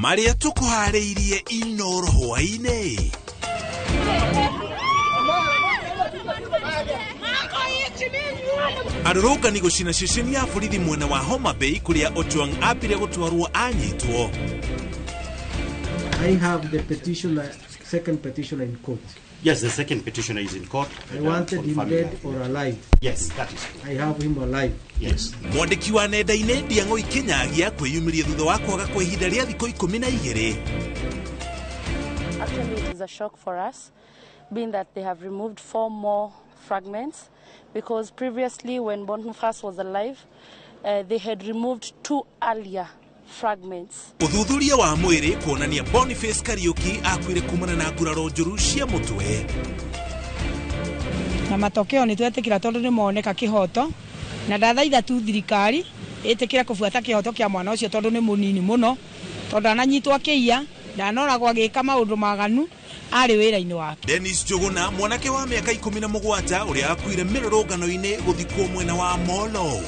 Marĩa tũkũharĩirie Inoro hwaĩ-inĩ. Arũrũngani gũcina ceceni ya borithi mwena wa Homa Bay kũrĩa Ojwang ambire gũtwarwo anyitwo. I have the petitioner, second petitioner in court. Yes, the second petitioner is in court. I wanted him dead or alive. Yes, that is true. I have him alive. Yes. Mwandĩki wa nenda-inĩ Ndiang'ũi Kinyagia kwĩyumĩria thutha wa kwaga kwa ihinda rĩa thikũ 12. Actually, it is a shock for us, being that they have removed 4 more fragments, because previously when Boniface was alive, they had removed 2 earlier fragments. Ũthuthuria wa mwĩrĩ kuonania Boniface Kariuki akuire kumana na nguraro njũru cia mũtwe. Na matokeo nĩ twetĩkĩra tondũ nĩ moneka kĩhoto, na ndathaitha tu thirikari ĩtĩkĩre kũbuata kĩhoto kĩa mwana ũcio tondũ nĩ mũnini mũno, tondũ ananyitwo akĩiya, ndanoragwo agĩka maũndũ maganu arĩ wĩra-inĩ wake. Dennis Njuguna, mwanake wa mĩaka 17 ũrĩa akuire mĩrũrũngano-inĩ gũthikwo mwena wa Molo.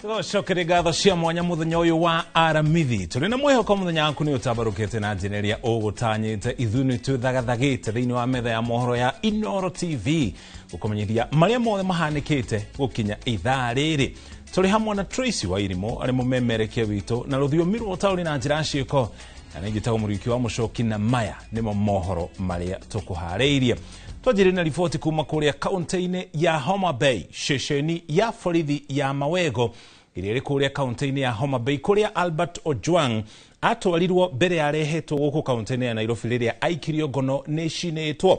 Tũgacokere ngatho cia mwanya mũthenya ũyũ wa Aramithi. Tũrĩ na mwĩhoko mũthenya waku nĩ ũtambarũkĩte na njĩra ĩrĩa ũgũtanyĩte. Ithuĩ nĩ twĩthagathagĩte thĩinĩ wa metha ya mohoro ya Inoro TV gũkũmenyithia marĩa mothe mahanĩkĩte gũkinya ithaa rĩrĩ. Tũrĩ hamwe na Tracy Wairimu arĩ mũmemerekia witũ na rũthiomi rwa ũtaũri na njĩra ciĩko. Na nĩ njĩtagwo Mũriũki wa Mũcoki na maya nĩmo mohoro marĩa tũkũharĩirie. Twanjĩrĩrie na riboti kuma kũrĩa kaunti-inĩ ya Homa Bay, ceceni ya borithi ya Mawego ĩrĩa ĩrĩ kũrĩa kaunti-inĩ ya Homa Bay kũrĩa Albert Ojwang atwarirwo mbere ya arehetwo gũkũ kaunti-inĩ ya Nairobi rĩrĩa aikirio ngono nĩ cinĩtwo.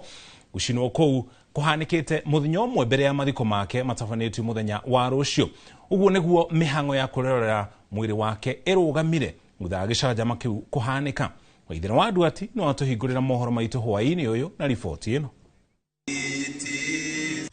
Gũcinwo kũu kũhanĩkĩte mũthenya ũmwe mbere ya mathiko make matabanĩtio mũthenya wa rũciũ. Ũguo nĩguo mĩhang'o ya kũrorera mwĩrĩ wake ĩrũgamire thutha wa gĩcanjama kĩu kũhanĩka. Waithera wa Nduati no atũhingũrĩra mohoro maitũ hwaĩ-inĩ ũyũ na riboti ĩno.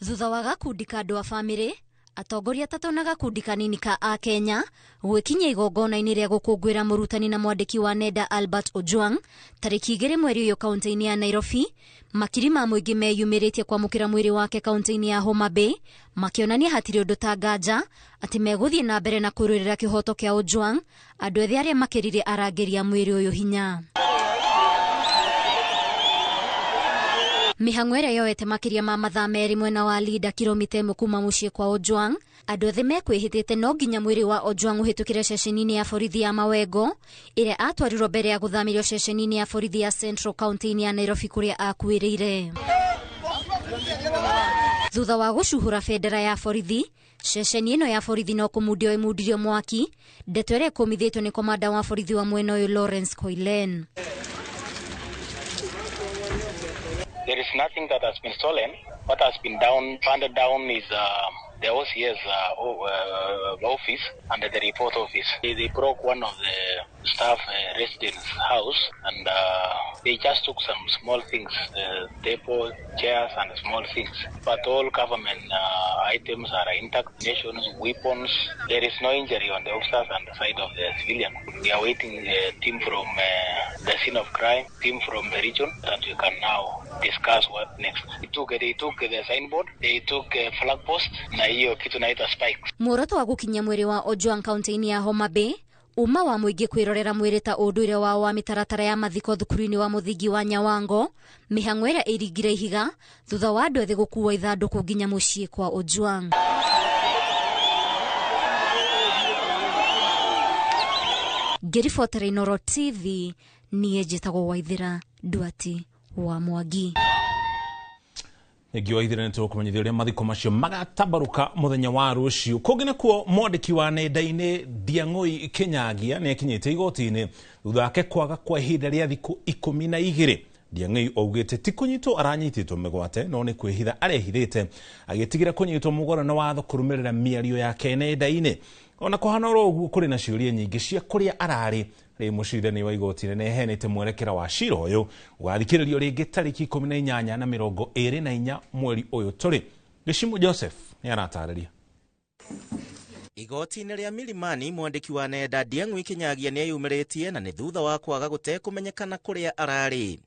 Thutha wa gakundi ka andũ a bamĩrĩ, atongoria atatũ na gakundi kanini ka Akenya gwĩkinyia igongona-inĩ rĩa gũkũngũĩra mũrutani na mwandĩki wa nenda Albert Ojwang tarĩki 2 mweri ũyũ kaunti-inĩ ya Nairobi, makiri ma mũingĩ meyumĩrĩtie kwamũkĩra mwĩrĩ wake kaunti-inĩ ya Homa Bay, makĩonania hatirĩ ũndũ ta nganja atĩ megũthiĩ na mbere na kũrũĩrĩra kĩhoto kĩa Ojwang, andũ ethĩ arĩa makĩrire arangĩri a mwĩrĩ ũyũ hinya. Mĩhang'o ĩrĩa yoete makĩria ma mathaa 2 mwena wa Linda kilomita 1 kuma mũciĩ kwa Ojwang, andũ ethĩ mekwĩhĩtĩte no nginya mwĩrĩ wa Ojwang ũhĩtũkĩre ceceni-inĩ ya borithi ya Mawengo ĩrĩa atwarirwo mbere ya gũthamĩrio ceceni-inĩ ya borithi ya Central kaunti-inĩ ya Nairobi kũrĩa akuĩrĩire. Thutha wa gũcuhũra bendera ya borithi, ceceni ĩno ya borithi no kũmundio ĩmundirio mwaki, ndeto ĩrĩa ĩkũmithĩtio nĩ komanda wa borithi wa mwena ũyũ Lawrence Koilen. There is nothing that has been stolen. What has been handed down is the OCS office and the report office. They broke one of the staff residents' house, and they just took some small things, table, chairs, and small things. But all government items are intact, nations, weapons. There is no injury on the officers and the side of the civilian. We are waiting a team from the scene of crime, team from the region, that we can now discuss what next. They took the signboard, they took a flag post, na hiyo kitu naitwa spikes. Muoroto wa gũkinyia mwĩrĩ wa Ojwang kaunti-inĩ ya Homa Bay, uma wa mũingĩ kwĩrorera mwĩrĩ ta ũndũire wao wa mĩtaratara ya mathiko thukuru-inĩ wa mũthingi wa Nyawango, mĩhang'o ĩrĩa ĩringire ihiga thutha wa andũ ethĩ gũkua ithandũkũ nginya mũciĩ kwa Ojwang. Ngĩribotera Inoro TV, niĩ njĩtagwo Waithera Nduati wa Mwangi. Nĩngĩ Waithera nĩ tũkũmenyithia ũrĩa mathiko macio magatambarũka mũthenya wa rũciũ. Kũngĩ nakuo mwandĩki wa nenda-inĩ Ndiang'ũi Kinyagia nĩ akinyĩte igoti-inĩ thutha wake kwaga kwa ihinda rĩa thikũ 12. Ndiang'ũi augĩte ti kũnyitwo aranyitĩtwo mĩgwate no nĩ kwĩhitha arehithĩte agĩtigĩra kũnyitwo mũgoro na watho kũrũmĩrĩra mĩario yake nenda-inĩ. Ona kũhana oro ũguo kũrĩ na ciũria nyingĩ cia kũrĩa ararĩ. Rĩu mũcirithania wa igoti nĩ eheanĩte mwerekera wa cira ũyũ ũgathikĩrĩrio rĩngĩ tarĩki 18 na 24 mweri ũyũ tũrĩ. Gĩcimu Joseph nĩ aratarĩria. Igoti-inĩ rĩa Milimani mwandĩki wa nenda Ndiang'ui Kinyagia nĩ eyumĩrĩtie na nĩ thutha wa kwaga gũtekũmenyekana kũrĩa ararĩ.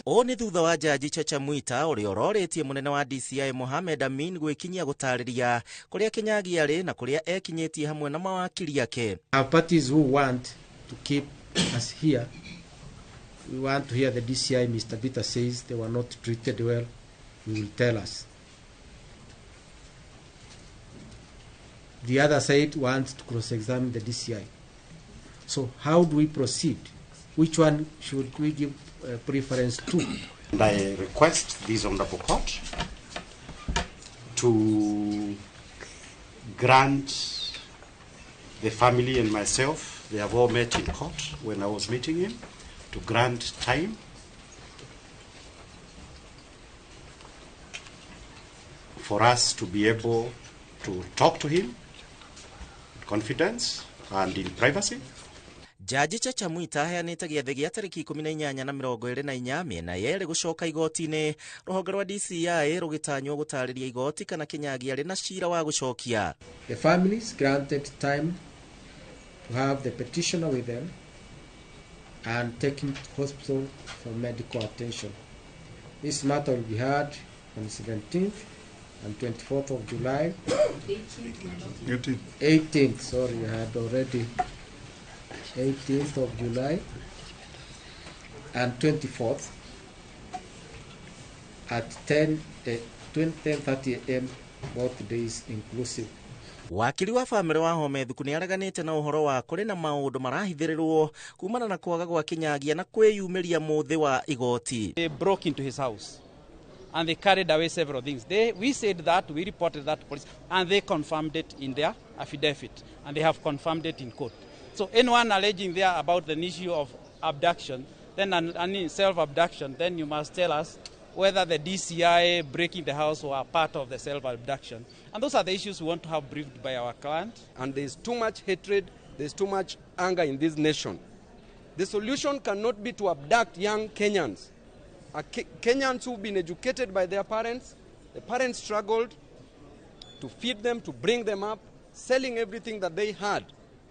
Ũũ nĩ thutha wa Jaji Chacha Mwita ũrĩa ũrorĩtie mũnene wa DCI Mohamed Amin gwĩkinyia gũtarĩria kũrĩa Kinyagia arĩ na kũrĩa ekinyĩtie hamwe na mawakiri ake. Our parties who want to keep us here, we want to hear the DCI, Mr. Bitta says they were not treated well, he will tell us. The other side wants to cross-examine the DCI. So how do we proceed? Which one should we give preference to? And I request this honorable court to grant the family and myself, they have all met in court when I was meeting him, to grant time for us to be able to talk to him in confidence and in privacy. Jaji Chacha Mwita aheanĩte gĩathĩ gĩa tarĩki 18 na 24 mĩena yerĩ gũcoka igoti-inĩ rũhonge rwa DCI rũgĩtanywo gũtarĩria igoti kana Kinyagia arĩ na cira wa gũcokia. The families granted time to have the petitioner with them and take him to hospital for medical attention. This matter will be heard on the 17th and 24th of July. 18th, sorry, I had already 18th of July and 24th at 10:30 a.m. both days inclusive. Wakiri wa famĩlĩ wa Home Thuku nĩ areganĩte na ũhoro wa kũrĩ na maũndũ marahithĩrĩrwo kumana na kwaga gwa Kinyagia na kwĩyumĩria mũthĩ wa igoti. They broke into his house and they carried away several things. We said that, we reported that to police, and they confirmed it in their affidavit, and they have confirmed it in court. So anyone alleging there about the issue of abduction, then an self-abduction, then you must tell us whether the DCI breaking the house were part of the self-abduction. And those are the issues we want to have briefed by our client. And there's too much hatred, there's too much anger in this nation. The solution cannot be to abduct young Kenyans. Kenyans who've been educated by their parents. The parents struggled to feed them, to bring them up, selling everything that they had,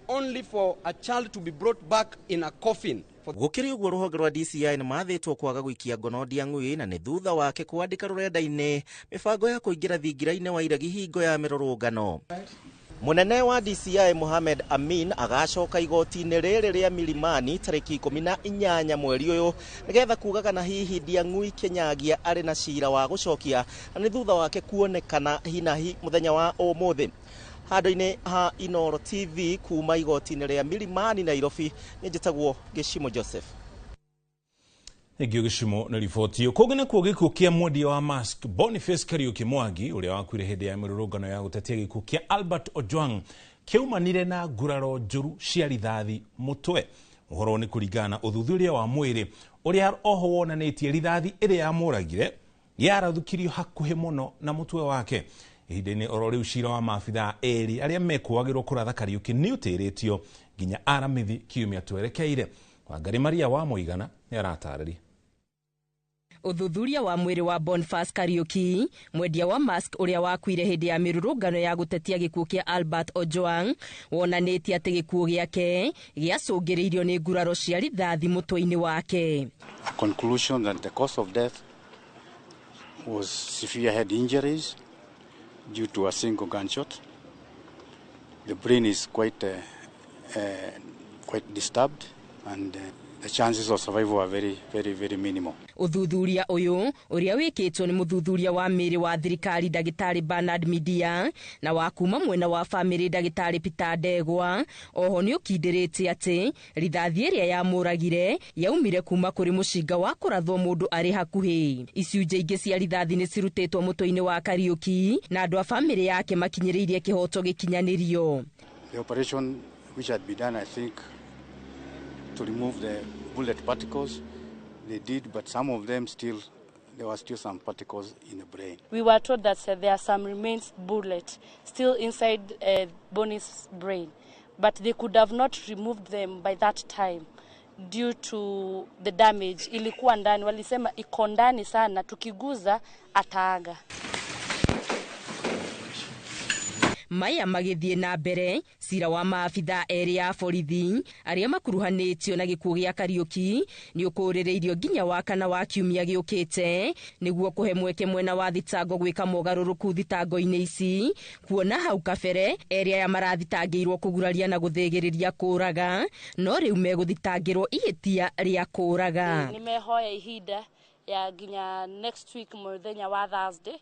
only for a child to be brought back in a coffin. Gũkĩrĩ ũguo rũhonge rwa DCI nĩ mathĩtwo kwaga gũikia ngono Ndiang'ui na nĩ thutha wake kwandĩka rũrenda-inĩ mĩbango ya kũingĩra thingira-inĩ wa iregi hingo ya mĩrũrũngano. Mũnene wa DCI Mohamed Amin agacoka igoti-inĩ rĩrĩ rĩa Milimani tarĩki 18 mweri ũyũ nĩgetha kuga kana hihi Ndiang'ui Kinyagia arĩ na cira wa gũcokia na nĩ thutha wake kuonekana hinahi mũthenya wa ũmũthĩ. Handũ-inĩ ha Inooro TV kuma igoti-inĩ rĩa Milimani Nairobi, nĩ njĩtagwo Gĩcimo Joseph. Thengio Gĩcimo nĩ riboti ĩyo. Kũngĩ nakuo gĩkuũ kĩa mwendia wa mask Boniface Kariuki Mwangi ũrĩa wakuire hĩndĩ ya mĩrũrũngano ya gũtetia gĩkuũ kĩa Albert Ojwang kĩaumanire na nguraro njũru cia rithathi mũtwe. Ũhoro nĩ kũringana na ũthuthuria wa mwĩrĩ ũrĩa oho wonanĩtie rithathi ĩrĩa yamũragire yarathũkirio hakuhĩ mũno na mũtwe wake. Ihinda-inĩ oro rĩu cira wa maabithaa erĩ arĩa mekũagĩrwo kũratha Kariuki nĩ ũtĩrĩtio nginya aramithi kiumia twerekeire. Wangari Maria wa Mũigana nĩ aratarĩria. Ũthuthuria wa mwĩrĩ wa Boniface Kariuki, mwendia wa mask ũrĩa wakuire hĩndĩ ya mĩrũrũngano ya gũtetia gĩkuũ kĩa Albert Ojwang, wonanĩtie atĩ gĩkuũ gĩake gĩacũngĩrĩirio nĩ nguraro cia rithathi mũtwe-inĩ wake. A conclusion that the cause of death was severe head injuries due to a single gunshot. The brain is quite disturbed, and the chances of survival are very, very, very minimal. Ũthuthuria ũyũ ũrĩa wĩkĩtwo nĩ mũthuthuria wa mĩĩrĩ wa thirikari ndagĩtarĩ Bernard Midia na wa kuma mwena wa famĩlĩ ndagĩtarĩ Peter Ndegwa oho nĩ ũkindĩrĩte atĩ rithathi ĩrĩa yamũragire yaumire kuma kũrĩ mũcinga wa kũrathwo mũndũ arĩ hakuhĩ. Icunjĩ ingĩ cia rithathi nĩ cirutĩtwo mũtwe-inĩ wa Kariuki na andũ a famĩlĩ yake makinyĩrĩirie kĩhoto gĩkinyanĩrio. The operation which had been done, I think, to remove the bullet particles, they did, but some of them still, there were still some particles in the brain. We were told that there are some remains bullet still inside Bonnie's brain, but they could have not removed them by that time due to the damage. Ilikuwa ndani, walisema iko ndani sana, tukiguza ataaga. Maya magĩthiĩ na mbere cira wa maabitha erĩ a borithi arĩa makuruhanĩtio na gĩkuũ gĩa Kariũki nĩ ũkũrĩrĩirio nginya wa kana wa kiumia gĩũkĩte nĩguo kũhe mweke mwena wa thitango gwĩka mogarũrũku thitango-inĩ ici, kuona hau kabere erĩ aya marathitangĩirwo kũguraria na gũthĩgĩrĩria kũraga, no rĩu megũthitangĩrwo ihĩtia rĩa kũraga. Nimehoya ihinda ya nginya next week mũthenya wa Thursday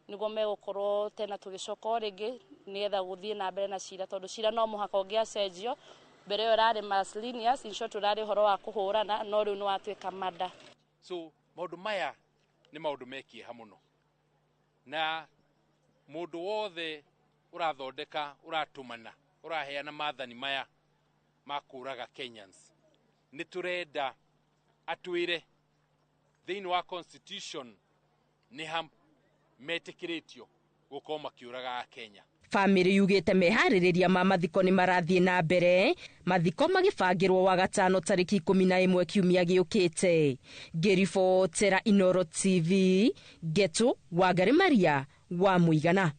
niguo megũkorwo tena tũgĩcoka o rĩngĩ nĩgetha gũthiĩ na mbere na cira, tondũ cira no mũhaka ũngĩacenjio. Mbere ĩyo ĩrarĩ miscellaneous, in short ũrarĩ ũhoro wa kũhũrana, no rĩu nĩ watuĩka murder. So maũndũ maya nĩ maũndũ me kĩeha mũno, na mũndũ wothe ũrathondeka, ũratũmana, ũraheana maathani maya ma kũraga Kenyans, nĩ tũrenda atwĩre thĩinĩ wa constitution nĩ ha metĩkĩrĩtio gũkorwo makĩũraga Kenya. Famĩlĩ yugĩte meharĩrĩria ma mathiko nĩ marathiĩ na mbere, mathiko magĩbangĩrwo wa gatano tarĩki 11 kiumia gĩũkĩte. Ngĩribotera Inoro TV, Geto Wangari Maria wa Mũigana.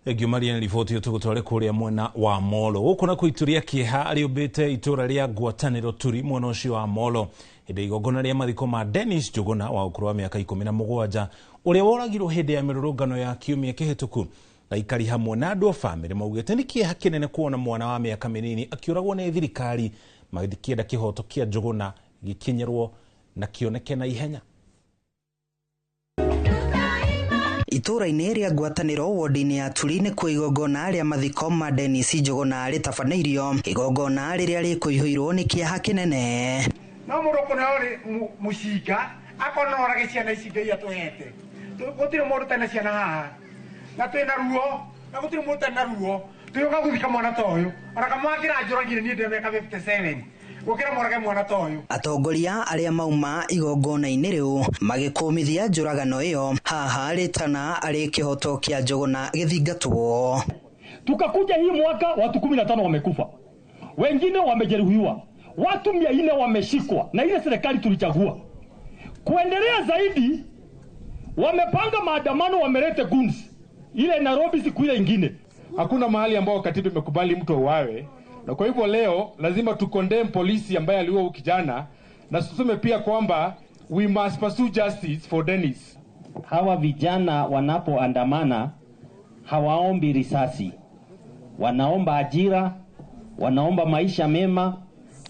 Thengiũ Maria nĩ riboti ĩyo tũgũtware kũrĩa mwena wa Molo. Gũkũ na kũituria kĩeha rĩũmbĩte itũra rĩa ngwatanĩro Turi mwena ũcio wa Molo hĩndĩ igongona rĩa mathiko ma Dennis Njuguna wa ũkũrũ wa mĩaka 17 ũrĩa woragirwo hĩndĩ ya mĩrũrũngano ya kiumia kĩhĩtũku. Aikari hamwe na andũ a bamĩrĩ maugĩte nĩ kĩeha kĩnene kuona mwana wa mĩaka mĩnini akĩũragwo nĩ thirikari, magĩkĩenda kĩhoto kĩa Njuguna gĩkinyĩrwo na kĩoneke na ihenya. Itũra-inĩ rĩa ngwatanĩro wodi-inĩ ya Turi nĩ kuo igongona rĩa mathiko ma Dennis Njuguna rĩtabanĩirio, igongona rĩrĩa rĩkũihũirwo nĩ kĩeha kĩnene. No mũndũ kũneo rĩ mũcinga akorwo no orage ciana ici Ngai atũhete. Gũtirĩ mũndũ ũtarĩ na ciana haha, na twĩna ruo, na gũtirĩ mũndũ ũtarĩ na ruo. Twĩũka gũthika mwana ta ũyũ, ona kamwe angĩranjũragire niĩ ndĩ mĩaka 57 gũkĩra morage mwana ta ũyũ. Atongoria arĩa mauma igongona-inĩ rĩu magĩkũmithia njũragano ĩyo, haha rĩtana arĩ kĩhoto kĩa Njuguna gĩthingatwo. Tukakuja hii mwaka watu 15 wamekufa, wengine wamejeruhiwa, watu 400 wameshikwa na ile serikali tulichagua. Kuendelea zaidi, wamepanga maandamano, wamelete guns ile Nairobi siku ile ingine. Hakuna mahali ambao katiba imekubali mtu auawe, na kwa hivyo leo lazima tukondemn polisi ambaye aliua huyu kijana, na tuseme pia kwamba we must pursue justice for Dennis. Hawa vijana wanapoandamana hawaombi risasi, wanaomba ajira, wanaomba maisha mema,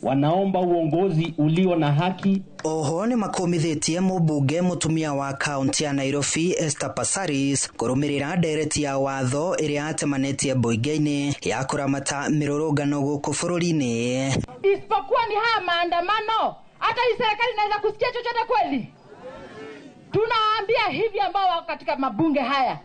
wanaomba uongozi ulio na haki. Oho nĩ makũmithĩtie mũmbunge mũtumia wa kaunti ya Nairobi Esther Passaris kũrũmĩrĩra ndereti ya watho ĩrĩa atemanĩtie mbunge-inĩ ya kũramata mĩrũrũngano gũkũ bũrũri-inĩ. Isipokuwa ni haya maandamano, hata hii serikali inaweza kusikia chochote kweli? Tunawaambia hivi ambao wako katika mabunge haya,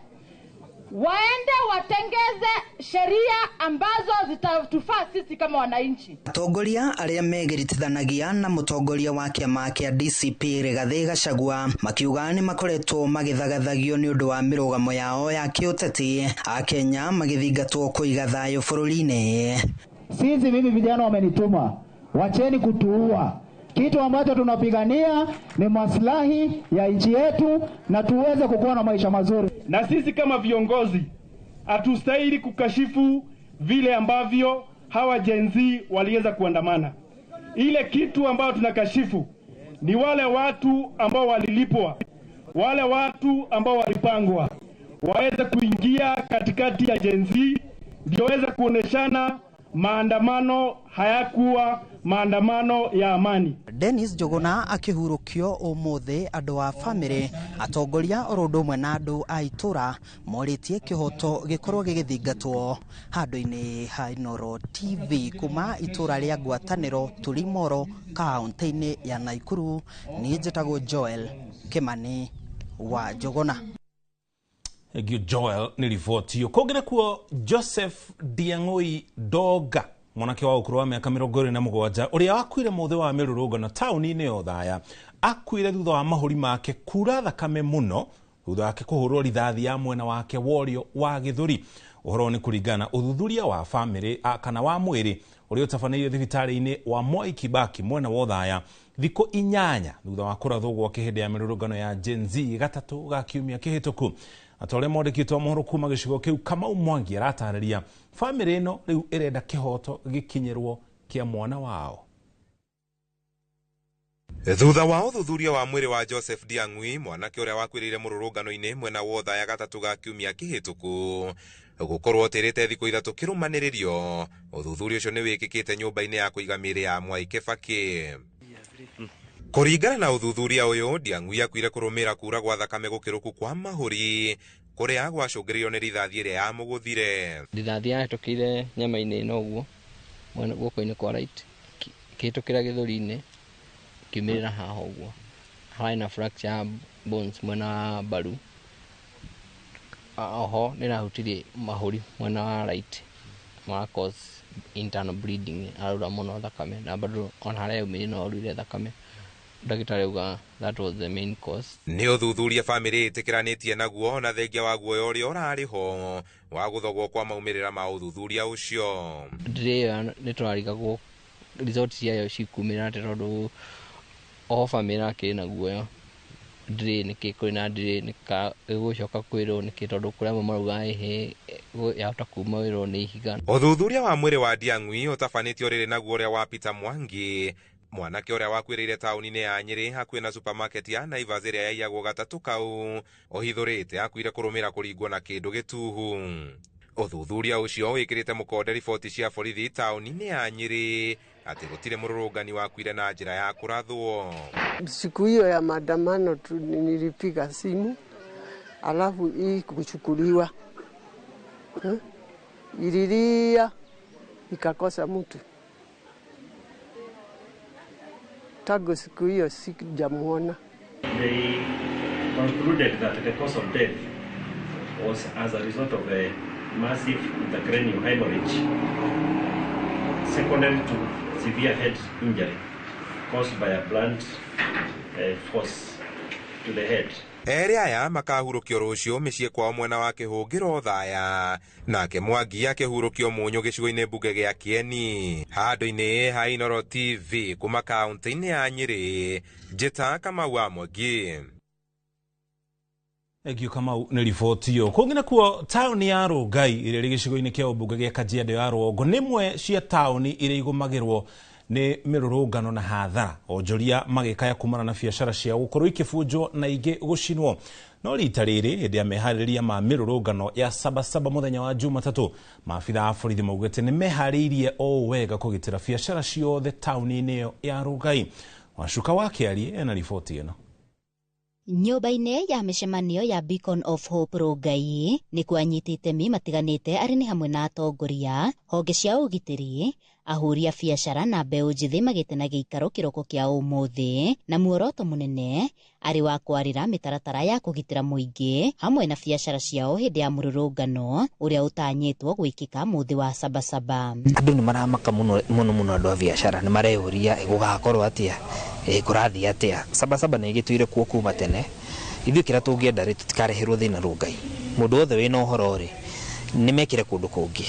waende watengeze sheria ambazo zitatufaa sisi kama wananchi. Atongoria arĩa megiritithanagia na mũtongoria wa kĩama kĩa DCP Rigathĩ Gachagua makiuga nĩ makoretwo magĩthagathagio nĩ ũndũ wa mĩrũgamo yao ya kĩũteti, Akenya magĩthingatwo kũiga thayũ bũrũri-inĩ. Sisi mimi vijana wamenituma, wacheni kutuua. Kitu ambacho tunapigania ni maslahi ya nchi yetu na tuweze kukuwa na maisha mazuri. Na sisi kama viongozi hatustahili kukashifu vile ambavyo hawa Gen Z waliweza kuandamana. Ile kitu ambayo tunakashifu ni wale watu ambao walilipwa, wale watu ambao walipangwa waweze kuingia katikati ya Gen Z ndio waweze kuoneshana maandamano hayakuwa maandamano ya amani. Dennis Njuguna akĩhurũkio ũmũthĩ, andũ a bamĩrĩ, atongoria oro ũndũ ũmwe na andũ a itũra morĩtie kĩhoto gĩkorwo gĩgĩthingatwo handũ-inĩ ha Inooro TV kuma itũra rĩa ngwatanĩro Turi Moro kaunti-inĩ ya Nakuru. Niĩ njĩtagwo Joel Kimani wa Njuguna. Thank Joel nĩ riboti ĩyo. Kũngĩ nakuo Joseph Diang'oi Doga mwanake wa ũkũrũ wa mĩaka 27 ũrĩa wakuire mũthĩ wa mĩrũrũngano taũni-inĩ ya Othaya akuire thutha wa mahũri make kura thakame mũno thutha wake kũhũrwo rithathi ya mwena wake wa ũrĩo wa gĩthũri. Ũhoro nĩ kũringana ũthuthuria wa bamĩrĩ kana wa mwĩrĩ Ũrĩa ũtabanĩirio thibitarĩ-inĩ wa Mwai Kibaki mwena wa Othaya thikũ 8 thutha wa kũrathwo gwake hĩndĩ ya mĩrũrũngano ya Gen Z gatatũ ga kiumia kĩhĩtũku. Atore mwandĩki wa mohoro kuma gĩcigo kĩu Kamau Mwangi aratarĩria bamĩrĩ ĩno rĩu ĩrenda kĩhoto gĩkinyĩrwo kĩa mwana wao. Thutha wa ũthuthuria wa mwĩrĩ wa Joseph Ndiang'ui, mwanake ũrĩa wakuĩrĩire mũrũrũngano-inĩ mwena wa Othaya gatatũ ga kiumia kĩhĩtũku, gũkorwo ũtĩrĩte thikũ 3 kĩrũmanĩrĩrio, ũthuthuria ũcio nĩ wĩkĩkĩte nyũmba-inĩ ya kũiga mĩĩrĩ ya Mwai Kibaki. Kũringana na ũthuthuria ũyũ, Ndiang'ui akuire kũrũmĩrĩra kura gwa thakame gũkĩrũku kwa mahũri kũrĩa gwacũngĩrĩirio nĩ rithathi ĩrĩa yamũgũthire. Rithathi yahĩtũkĩire nyama-inĩ ĩno ũguo, mwena guoko-inĩ kwa right, kĩhĩtũkĩra gĩthũri-inĩ, kiumĩrĩra haha ũguo. Harĩ na fracture bones mwena wa mbaru. Oho nĩrahutirie mahũri mwena wa right, ma cause internal bleeding, araura mũno thakame na bado ona harĩa yaumire no aurire thakame. Ndagĩtarĩ auga that was the main cause. Nĩ ũthuthuria bamĩrĩ ĩtĩkĩranĩtie naguo na thengia wa guoya ũrĩa ũrarĩ ho wa gũthogwo kwa maumĩrĩra ma ũthuthuria ũcio. Ndĩrĩ ĩyo nĩ tũrarigagwo result ciayo cikumĩra atĩ tondũ oho bamĩrĩ akĩrĩ na guoya. Ndĩrĩ nĩkĩ kũrĩ na ndĩrĩ nĩka ĩgũcoka kwĩrwo nĩkĩ tondũ kũrĩ amwe marauga ĩhĩ yahota kuma wĩrwo nĩ ihiga. Ũthuthuria wa mwĩrĩ wa Ndiang'ui ũtabanĩtio rĩrĩ naguo ũrĩa wa Peter Mwangi, mwanake ũrĩa wakuĩrĩire taũni-inĩ ya Nyĩrĩ hakuhĩ na supermarket ya Naivas ĩrĩa yaiyagwo gatatũ kau ũhithũrĩte akuire kũrũmĩra kũringwo na kĩndũ gĩtuhu. Ũthuthuria ũcio wĩkĩrĩte mũkonde riboti cia borithi taũni-inĩ ya Nyĩrĩ atĩ gũtirĩ mũrũrũngani wakuire na njĩra ya kũrathwo. Siku hiyo ya maandamano tu nilipiga simu alafu hii kuchukuliwa, ililia ikakosa mtu. Tangu siku hiyo sijamuona. They concluded that the cause of death was as a result of a massive intracranial hemorrhage secondary to severe head injury caused by a blunt force to the head. Erĩ aya makahurũkio rũciũ mĩciĩ kwao mwena wa Kĩhũngĩro Othaya, nake Mwangi akĩhurũkio Mũnyũ gĩcigo-inĩ mbunge gĩa Kĩeni. Handũ-inĩ ha Inooro TV kuma kaũntĩ-inĩ ya Nyĩrĩ, Njĩta Kamau wa Mwangi. Thank Kamau nĩ riboti ĩyo. Kũngĩ nakuo taũni ya Rongai ĩrĩa ĩrĩ gĩcigo-inĩ kĩa ũmbunge gĩa Kajiado ya Rũgongo nĩ imwe cia taũni iria igũmagĩrwo nĩ mĩrũrũngano na hathara, onjoria magĩkaya kumana na biacara ciao gũkorwo ikĩbunjwo na ingĩ gũcinwo. No rita rĩrĩ hĩndĩ ya meharĩrĩria ma mĩrũrũngano ya Sabasaba mũthenya wa Jumatatũ, maabitha a borithi maugĩte nĩ meharĩirie o wega kũgitĩra biacara ciothe taũni-inĩ ĩyo ya Rongai. Wacuka wa Kĩarie ena riboti ĩno. Nyũmba-inĩ ya mĩcemanio ya Beacon of Hope Rongai nĩkuo anyiti itemi matiganĩte arĩ nĩ hamwe na atongoria, honge cia ũgitĩri, ahũri a biacara na mbeũ njĩthĩ magĩte na gĩikaro kĩroko kĩa ũmũthĩ na muoroto mũnene arĩ wa kwarĩra mĩtaratara ya kũgitĩra mũingĩ hamwe na biacara ciao hĩndĩ ya mũrũrũngano ũrĩa ũtanyĩtwo gwĩkĩka mũthĩ wa Sabasaba. Andũ nĩ maramaka mũno mũno mũno, andũ a biacara nĩ mareyũria gũgakorwo atĩa, kũrathiĩ atĩa. Sabasaba nĩ ĩgĩtũire kuo kuma tene, ithuĩ kĩrĩa tũngĩenda rĩ tũtikareherwo thĩna Rongai. Mũndũ wothe wĩna ũhoro rĩ nĩ mekĩre kũndũ kũngĩ,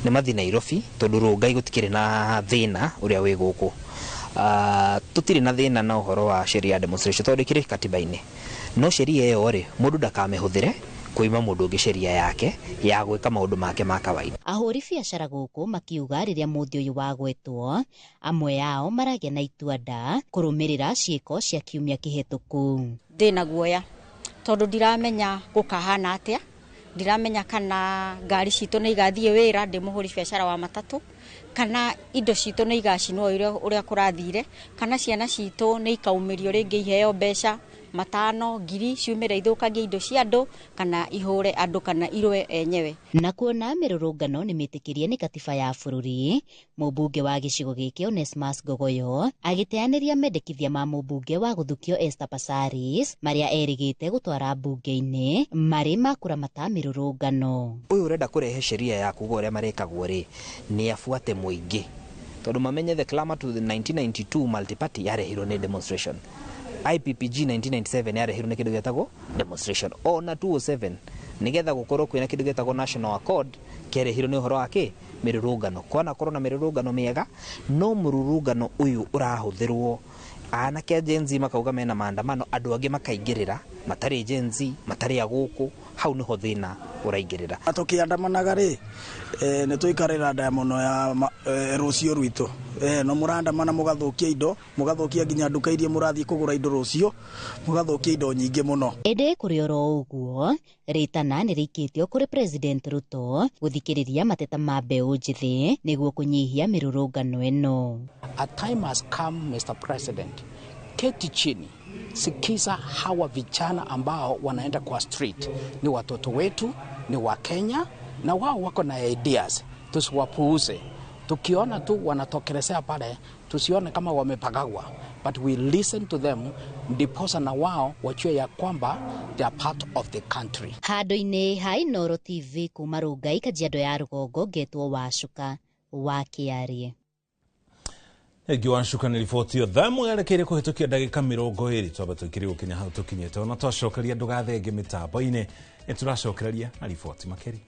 nĩ mathiĩ Nairobi tondũ Rongai gũtikĩrĩ na thĩna ũrĩa wĩ gũkũ. Tũtirĩ na thĩna na ũhoro wa sheria ya demonstration tondũ ĩkĩrĩ katiba-inĩ, no sheria ĩyo rĩ mũndũ ndakamĩhũthĩre kuima mũndũ ũngĩ sheria yake ya gwĩka maũndũ make ma kawaida. Ahũri biacara gũkũ makiuga rĩrĩa mũthĩ ũyũ wagwetwo amwe ao maragĩa na itua nda kũrũmĩrĩra ciĩko cia kiumia kĩhĩtũku. Ndĩna guoya tondũ ndiramenya gũkahana atĩa, ndiramenya kana ngari citũ nĩ igathiĩ wĩra, ndĩ mũhũri biacara wa matatũ, kana indo citũ nĩ igacinwo ũrĩa kũrathire, kana ciana citũ nĩ ikaumĩrio rĩngĩ iheo mbeca 5 ngiri ciumĩre ithũkangie indo cia andũ kana ihũre andũ kana irũe enyewe. Na kuona mĩrũrũngano nĩ mĩtĩkĩrie nĩ katiba ya bũrũri, mũmbunge wa gĩcigo gĩkĩ Onesmus Ngogoyo agĩteanĩria mendekithia ma mũmbunge wa gũthukio Esther Passaris marĩa erĩgĩte gũtwara mbunge-inĩ marĩ ma kũramata mĩrũrũngano. Ũyũ ũrenda kũrehe sheria ya kuga ũrĩa marekagwo rĩ nĩ abuate mũingĩ tondũ mamenye the clamor to the 1992 multi-party yarehirwo nĩ demonstration. IPPG 1997 yarehirwo nĩ kĩndũ gĩtagwo demonstration. Ona 207 Nigetha gukorwo kwina kindu gitagwo National Accord kĩarehirwo nĩ ũhoro wa kĩ mĩrũrũngano. Kwanakorwo na mĩrũrũngano mĩega, no mũrũrũngano ũyũ ũrahũthĩrwo anake a Gen Z makauga mena maandamano, andũ angĩ makaingĩrĩra matarĩ Gen Z, matarĩ a gũkũ, hau nĩho thĩna ũraingĩrĩra. Tũkĩandamanaga rĩ, nĩ tũikarĩra ndaya mũno ya rũciũ rwitũ. No mũrandamana mũgathũkia indo, mũgathũkia nginya nduka iria mũrathiĩ kũgũra indo rũciũ, mũgathũkia indo nyingĩ mũno. Ĩndĩ kũrĩ oro ũguo, rĩtana nĩ rĩikĩtio kũrĩ President Ruto gũthikĩrĩria mateta ma mbeũ njĩthĩ nĩguo kũnyihia mĩrũrũngano ĩno. A time has come, Mr. President, keti chini, sikiza hawa vijana ambao wanaenda kwa street. Ni watoto wetu, ni wa Kenya, na wao wako na ideas. Tusiwapuuze. Tukiona tu wanatokelezea pale, tusione kama wamepagagwa, but we listen to them, ndiposa na wao wajue ya kwamba they are part of the country. Handũ-inĩ ha Inooro TV kuma Rongai, Kajiado ya Rũgongo, ngetwo Wacuka wa Kĩarie. Egi Wacuka nĩ riboti ĩyo. Thaa ĩmwe yerekeire kũhĩtũkia ndagĩka 20 twamba tũikĩrie gũkinya hau tũkinyĩte. Ona twacokeria ndũgathenge mĩtambo-inĩ, nĩ tũracokereria na riboti makĩria.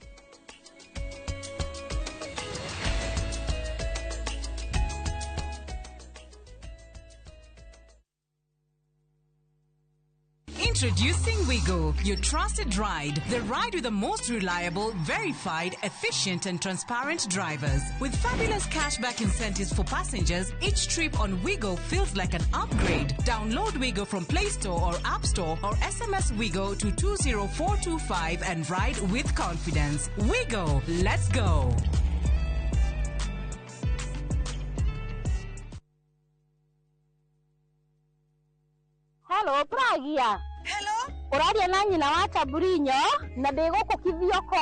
Introducing Wigo, your trusted ride. The ride with the most reliable, verified, efficient and transparent drivers. With fabulous cashback incentives for passengers, each trip on Wigo feels like an upgrade. Download Wigo from Play Store or App Store or SMS Wigo to 20425 and ride with confidence. Wigo, let's go. Hello, Pragia. Hello. Ũraria na nyina wa Taburinyo na ndĩ gũkũ Kithioko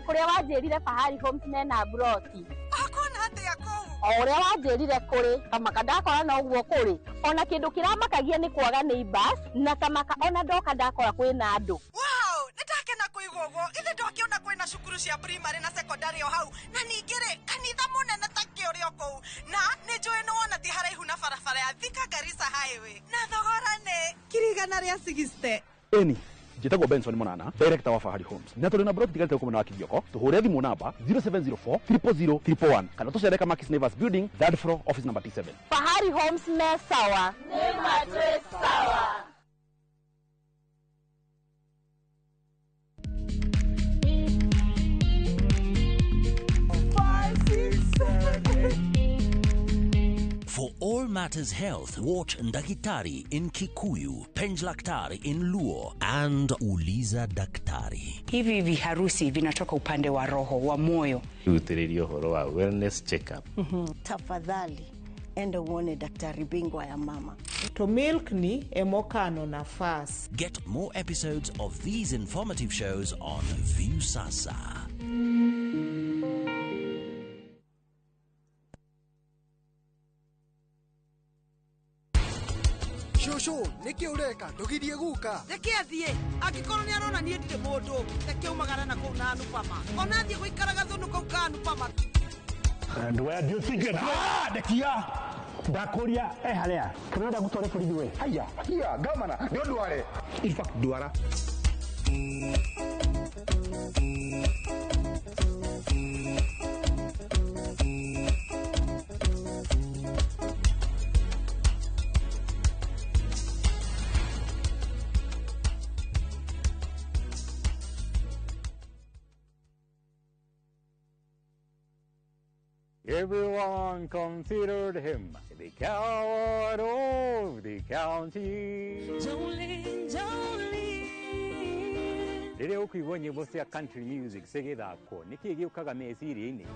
kũrĩa wanjĩrire Fahari Homes mena mburoti. Ũkuona atĩa kũu? O ũrĩa wanjĩrire kũrĩ, kamaka ndakora no ũguo kũrĩ. Ona kĩndũ kĩramakagia nĩ kwaga neighbors na tamaka ona ndoka ndakora kwĩna andũ. Wow, nĩndakena kũigua ũguo. Ithe ndokĩona kwĩna cukuru cia primary na secondary o hau na ningĩ rĩ kanitha mũnene ta kĩ ũrĩ o kũu na nĩ njũĩ nĩ wona ti haraihu na barabara ya Thika Garissa Highway na thogora nĩ 160,000. Eni njĩtagwo Benson Monana, director wa Fahari Homes, na tũrĩ na broti tigarĩte gũkũ mwena wa Kithioko. Tũhũre thimũ namba 0704 000 111 kana tũcere Kamakis Neighbors Building, third floor, office number T7. Fahari Homes me sawa. Nĩ matwĩ sawa. For all matters health, watch Ndakitari in Kikuyu, Penjlaktari in Luo, and Uliza Daktari. Hivi viharusi vinatoka upande wa roho, wa moyo. Rutĩrĩria ũhoro wa wellness check-up. Tafadhali, enda uone daktari bingwa ya mama. To milk ni emokano nafas. Get more episodes of these informative shows on Viusasa. Shosho, nĩkĩ ũreka? Ndũgirie guka. Reke athiĩ. Angĩkorwo nĩ arona niĩ ndirĩ mũndũ, reke aumagare na kũu na Anupama. Ona athiĩ gũikaraga thũnũ kũu ka Anupama. And where do you think you're Ah, ndekia. Ndakũria harĩa. Kana ndagũtware borithi we. Haya, here, governor, nĩ ũndware. In fact, ndwara. Everyone considered him the coward of the county. Jolene, Jolene. Rĩrĩa ũkũigua nyĩmbo cia country music cigĩthakwo, nĩkĩĩ gĩũkaga meciria-inĩ?